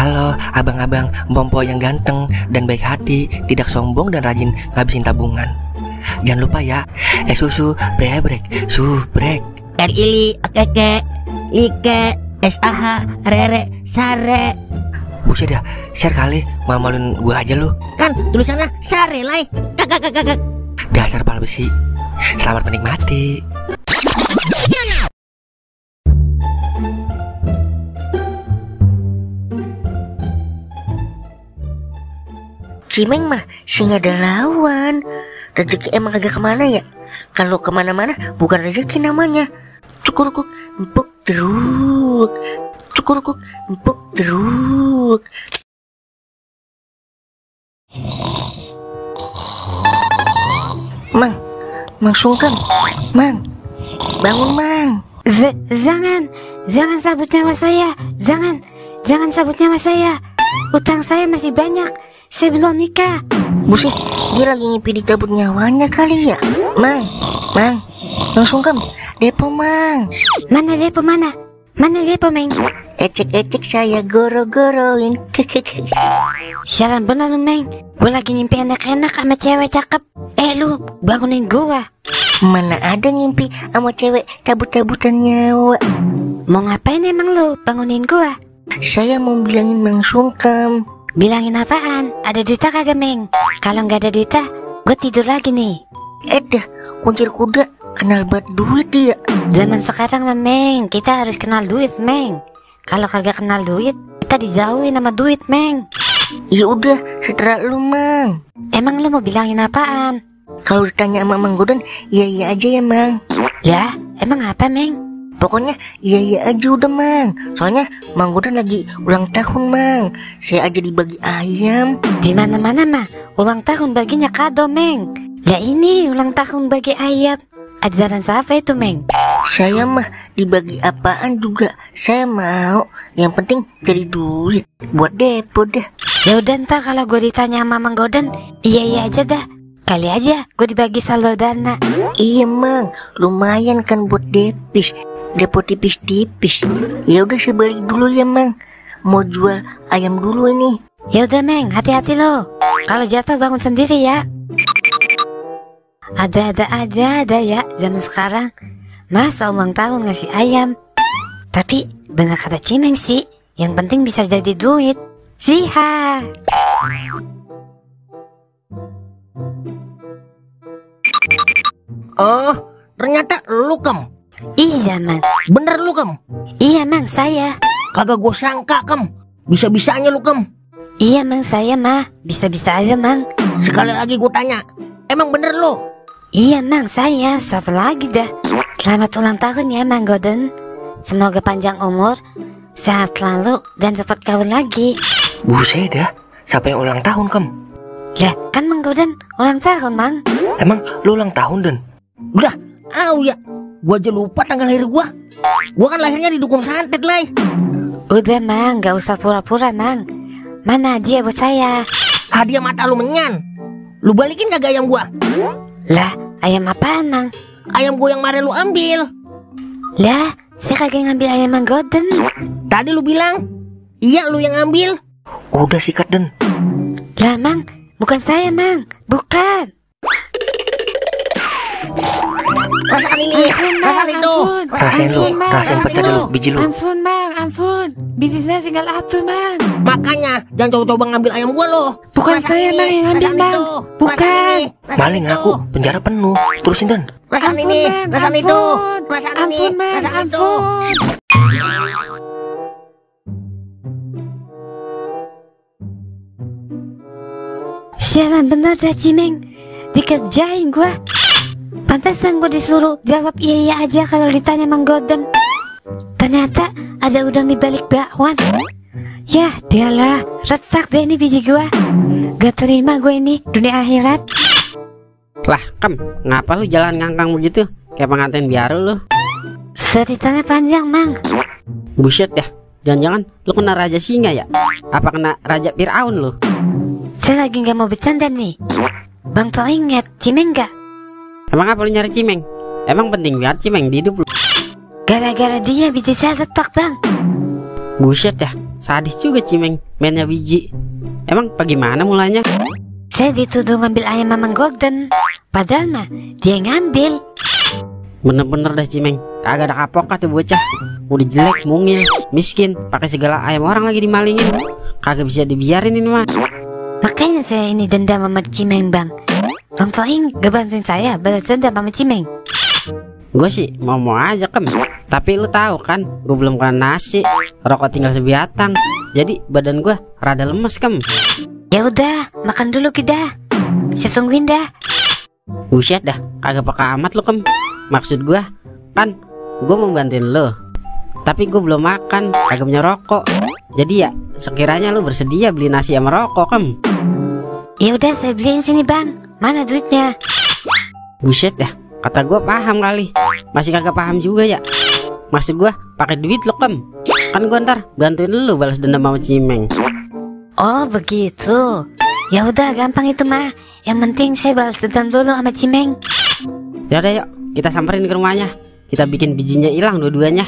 Halo abang-abang Bompo yang ganteng dan baik hati, tidak sombong dan rajin ngabisin tabungan. Jangan lupa ya, susu brebrek, subrek. Ili, okeke, like, SAH, rere, sare. Buset dah, share kali, malu-maluin gue aja lu. Kan tulisannya sare lai. Kakak. Dasar pala besi. Selamat menikmati. Cimeng mah sih nggak ada lawan. Rezeki emang kagak kemana ya? Kalau kemana-mana bukan rezeki namanya. Cukurukuk empuk teruk. Cukurukuk empuk teruk. Mang sungkem. Mang, bangun mang. Jangan sabut nyawa saya. Jangan sabut nyawa saya. Utang saya masih banyak. Saya belum nikah. Buset, dia lagi ngipi dicabut nyawanya kali ya. Mang, sungkem. Depo mang. Mana depo, Meng? Ecek saya goro-goroin. Siaran bener lu, Meng. Gue lagi ngimpi enak-enak sama cewek cakep. Lu bangunin gua. Mana ada ngimpi sama cewek cabut-cabutan nyawa. Mau ngapain emang lu bangunin gua? Saya mau bilangin Mang Sungkem. Bilangin apaan? Ada duita kagak, Meng? Kalau nggak ada duita, gue tidur lagi nih. Dah, kuncir kuda kenal buat duit ya. Zaman sekarang mah, Meng, kita harus kenal duit, Meng. Kalau kagak kenal duit, kita dijauhin sama duit, Meng. Ya udah, seterah lu, Mang. Emang lu mau bilangin apaan? Kalau ditanya sama Mang Godan, iya aja ya, Mang. Ya, emang apa, Meng? Pokoknya iya aja udah, Mang. Soalnya Mang Godan lagi ulang tahun, Mang. Saya aja dibagi ayam. Di mana-mana mah ulang tahun baginya kado, Meng. Ya ini ulang tahun bagi ayam. Ajaran siapa itu, Meng? Saya mah dibagi apaan juga saya mau. Yang penting jadi duit buat depo dah. Ya udah, ntar kalau gue ditanya sama Mang Godan, iya aja dah. Kali aja gue dibagi saldo dana. Iya, Mang, lumayan kan buat depis. Depo tipis-tipis. Ya udah, saya balik dulu ya, Mang. Mau jual ayam dulu ini. Ya udah, Meng, hati-hati lo. Kalau jatuh bangun sendiri ya. Ada ya zaman sekarang. Masa ulang tahun ngasih ayam. Tapi bener kata Cimeng sih, yang penting bisa jadi duit. Siha. Oh, ternyata lu, Kem. Iya, Mang. Bener lu, Kem? Iya, Mang, saya. Kagak gue sangka, Kem. Bisa-bisanya lu, Kem. Iya, Mang, saya mah bisa-bisa aja, Mang. Sekali lagi gue tanya, emang bener lu? Iya, Mang, saya. Siapa lagi dah? Selamat ulang tahun ya, Mang Godan. Semoga panjang umur, sehat selalu, dan cepat kawin lagi. Buset dah, siapa yang ulang tahun, Kem? Lah, kan Mang Godan ulang tahun, Mang. Emang lu ulang tahun, Den? Udah, ya. Gua aja lupa tanggal lahir gua. Gua kan lahirnya di dukun santet, Lai. Udah, Mang, gak usah pura-pura, Mang. Mana dia buat saya? Hadiah mata lu menyan. Lu balikin kagak ayam gua? Lah, ayam apaan, Mang? Ayam gua yang kemarin lu ambil. Lah, saya kagak ngambil ayam Mang Godan. Tadi lu bilang, iya lu yang ambil. Udah sikat, Den. Lah, Mang, bukan saya, Mang. Bukan. Rasakan ini, rasakan itu. Rasain pecah dulu biji lu. Ampun. Biji saya tinggal satu, Mang. Makanya jangan coba-coba ngambil ayam gua lo. Bukan saya, Mang, yang ngambil, Mang. Bukan. Maling aku, penjara penuh. Terusin, Den. Rasakan ini, rasakan itu. Rasakan ini, rasakan itu. Sialan bener dah, Cimeng. Dikerjain gua. Pantesan gue disuruh jawab iya aja kalau ditanya Mang Godan. Ternyata ada udang di balik bakwan. Yah, dialah, retak deh ini biji gua. Gak terima gue ini dunia akhirat. Lah, Kem, ngapa lu jalan ngangkang begitu? Kayak pengantin biaru lu. Ceritanya panjang, Mang. Buset dah, jangan-jangan lu kena Raja Singa ya? Apa kena Raja Fir'aun lu? Saya lagi gak mau bercanda nih. Bang, tau inget Cimeng gak? Emang apa lu nyari Cimeng? Emang penting banget Cimeng di hidup lu? Gara-gara dia biji saya retak, Bang. Buset dah, sadis juga Cimeng. mainnya biji. Emang bagaimana mulanya? Saya dituduh ngambil ayam Mamang Golden. Padahal mah dia yang ngambil. Bener-bener dah Cimeng, kagak ada kapok tuh bocah. Udah jelek, mungil, miskin, pakai segala ayam orang lagi dimalingin. Kagak bisa dibiarin ini mah. Makanya saya ini dendam sama Cimeng, Bang. Bang Toing gak bantuin saya balas dendam sama Cimeng. Gue sih mau aja Kem, tapi lu tahu kan, gue belum makan nasi, rokok tinggal sebiatang, jadi badan gue rada lemes Kem. Ya udah, makan dulu kita. Saya tungguin dah. Buset dah, kagak peka amat lu Kem. Maksud gue kan, gue mau bantuin lu, tapi gue belum makan, kagak punya rokok. Jadi ya, sekiranya lu bersedia beli nasi sama rokok Kem. Ya udah, saya beliin sini Bang. Mana duitnya? Buset dah, kata gue paham kali, masih kagak paham juga ya. Maksud gue pakai duit lo Kem, kan gue ntar bantuin lu balas dendam sama Cimeng. Oh begitu. Ya udah gampang itu mah. Yang penting saya balas dendam dulu sama Cimeng. Ya udah yuk, kita samperin ke rumahnya. Kita bikin bijinya hilang dua-duanya.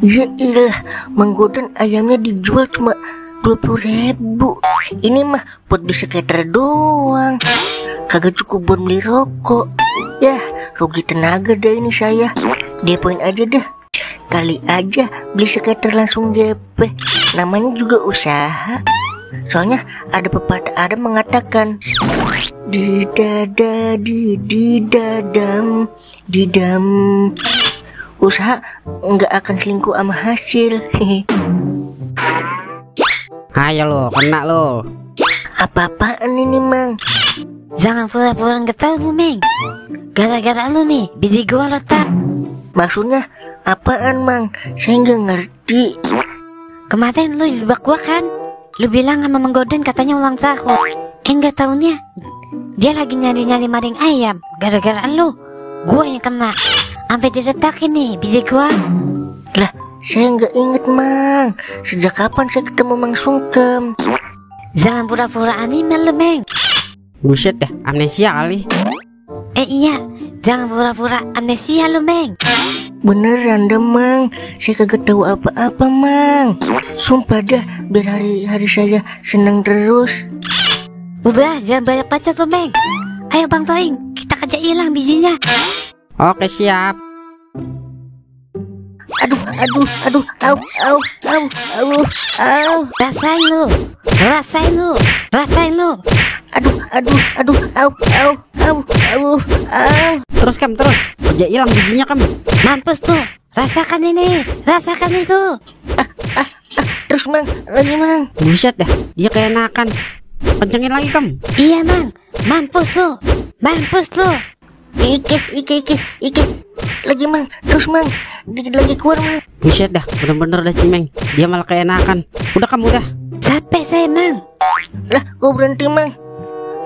Ya ilah, Mang Golden ayamnya dijual cuma 20.000. Ini mah buat beli skater doang, kagak cukup buat beli rokok. Yah, rugi tenaga dah ini saya. Depoin aja dah. Kali aja beli skater langsung JP. Namanya juga usaha. Soalnya ada pepatah ada mengatakan, di dada di dadam didam. Usaha nggak akan selingkuh sama hasil. Ayo lo, kena lo. Apa-apaan ini Mang? Jangan pura-pura nggak tahu lu Meng. Gara-gara lu nih bini gua retak. Maksudnya apaan Mang? Saya nggak ngerti. Kemarin lu jebak gua kan. Lu bilang sama Mang Golden katanya ulang tahun. Nggak tahunya dia lagi nyari-nyari maring ayam. Gara-gara lu, gua yang kena. Sampai diretakin nih bini gua. Lah, saya nggak inget Mang. Sejak kapan saya ketemu Mang Sungkem? Jangan pura-pura anime lu Meng. Buset dah, amnesia kali. Iya, jangan pura-pura amnesia lu Meng. Beneran dah Mang, saya kagak tahu apa-apa Mang. Sumpah dah, biar hari-hari saya senang terus. Udah, jangan banyak bacot lu Meng. Ayo Bang Toing, kita kerja hilang bijinya. Oke siap. Aduh, au. Rasain lu. Au. Terus Kem, terus kerja hilang bijinya Kem. Mampus tuh. Rasakan ini, rasakan itu. Terus Mang, lagi Mang. Buset dah, dia keenakan. Kencengin lagi Kem. Iya Mang, mampus tuh. Ike. Lagi Mang, terus Mang. Dikit lagi keluar Mang. Buset dah, bener-bener dah Cimeng. Dia malah keenakan. Udah Kem, udah. Capek saya Mang. Lah, kok berhenti Mang?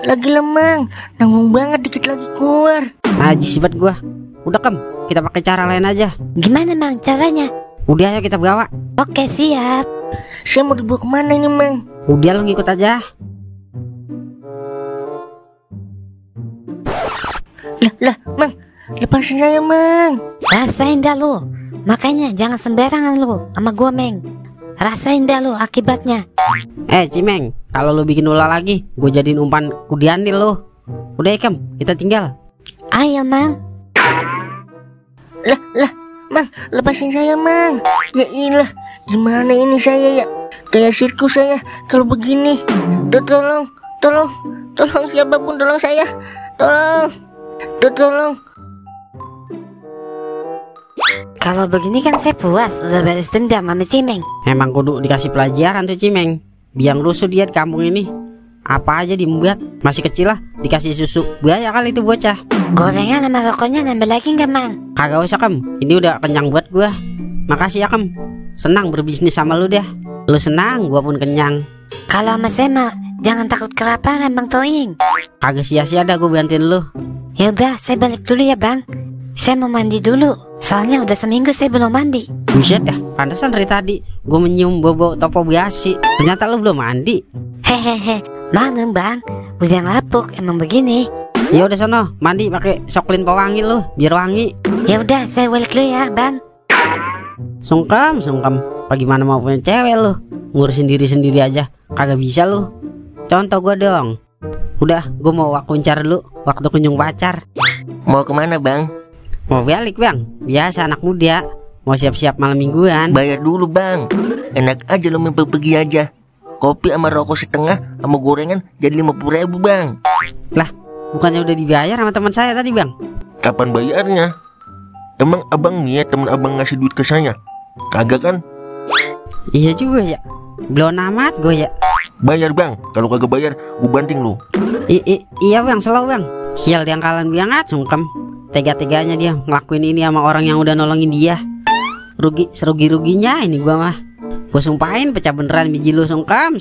Lagi lemang, nanggung banget, dikit lagi keluar. Najis sifat gua. Udah Kem, kita pakai cara lain aja. Gimana Mang caranya? Udah ayo kita bawa. Oke siap. Saya mau dibawa kemana ini Mang? Udah lo ngikut aja. Lah Mang, lepasin saya Mang. Rasain dah lu. Makanya jangan sembarangan lu sama gua Meng. Rasain dah lu akibatnya. Cimeng, kalau lu bikin ulah lagi, gue jadiin umpan kudianil lu. Udah ya Kem, kita tinggal. Ayo Mang. Lah Mang, lepasin saya Mang. Ya ilah, gimana ini saya ya? Kayak sirkus saya kalau begini. Tolong siapapun tolong saya. Tolong. Kalau begini kan saya puas, udah balas dendam sama Cimeng. Emang kudu dikasih pelajaran tuh Cimeng. Biang rusuh dia di kampung ini. Apa aja dibuat, masih kecil lah dikasih susu buaya kali itu bocah. Gorengan sama rokoknya nambah lagi nggak Mang? Kagak usah Kem, ini udah kenyang buat gua. Makasih ya Kem, senang berbisnis sama lu deh. Lu senang, gua pun kenyang. Kalau sama saya mah jangan takut kelaparan Bang Toing. Kagak sia-sia dah gua bantuin lu. Ya udah, saya balik dulu ya Bang. Saya mau mandi dulu, soalnya udah seminggu saya belum mandi. Buset dah, pantesan dari tadi gua menyium bau topo biasi. Ternyata lu belum mandi. Hehehe, maklum Bang, udah lapuk emang begini. Ya udah sono, mandi pakai soklin pewangi lu, biar wangi. Ya udah, saya balik dulu ya Bang. Sungkem. Bagaimana mau punya cewek lu? Ngurusin diri sendiri aja kagak bisa lu. Contoh gua dong. Udah, gua mau wawancara dulu. Waktu kunjung pacar. Mau kemana bang? Mau balik bang. Biasa anak muda. Mau siap-siap malam mingguan. Bayar dulu bang. Enak aja lo main pergi aja. Kopi sama rokok setengah sama gorengan jadi 50.000 bang. Lah, bukannya udah dibayar sama teman saya tadi bang? Kapan bayarnya? Emang abang niat temen abang ngasih duit ke saya? Kagak kan? Iya juga ya. Belum amat gue ya. Bayar bang. Kalau kagak bayar gue banting lu. Iya bang, selalu bang. Sial yang kalian biangat sungkem. Tega-teganya dia ngelakuin ini sama orang yang udah nolongin dia. Serugi-ruginya ini gua mah. Gua sumpahin pecah beneran biji lu sungkem.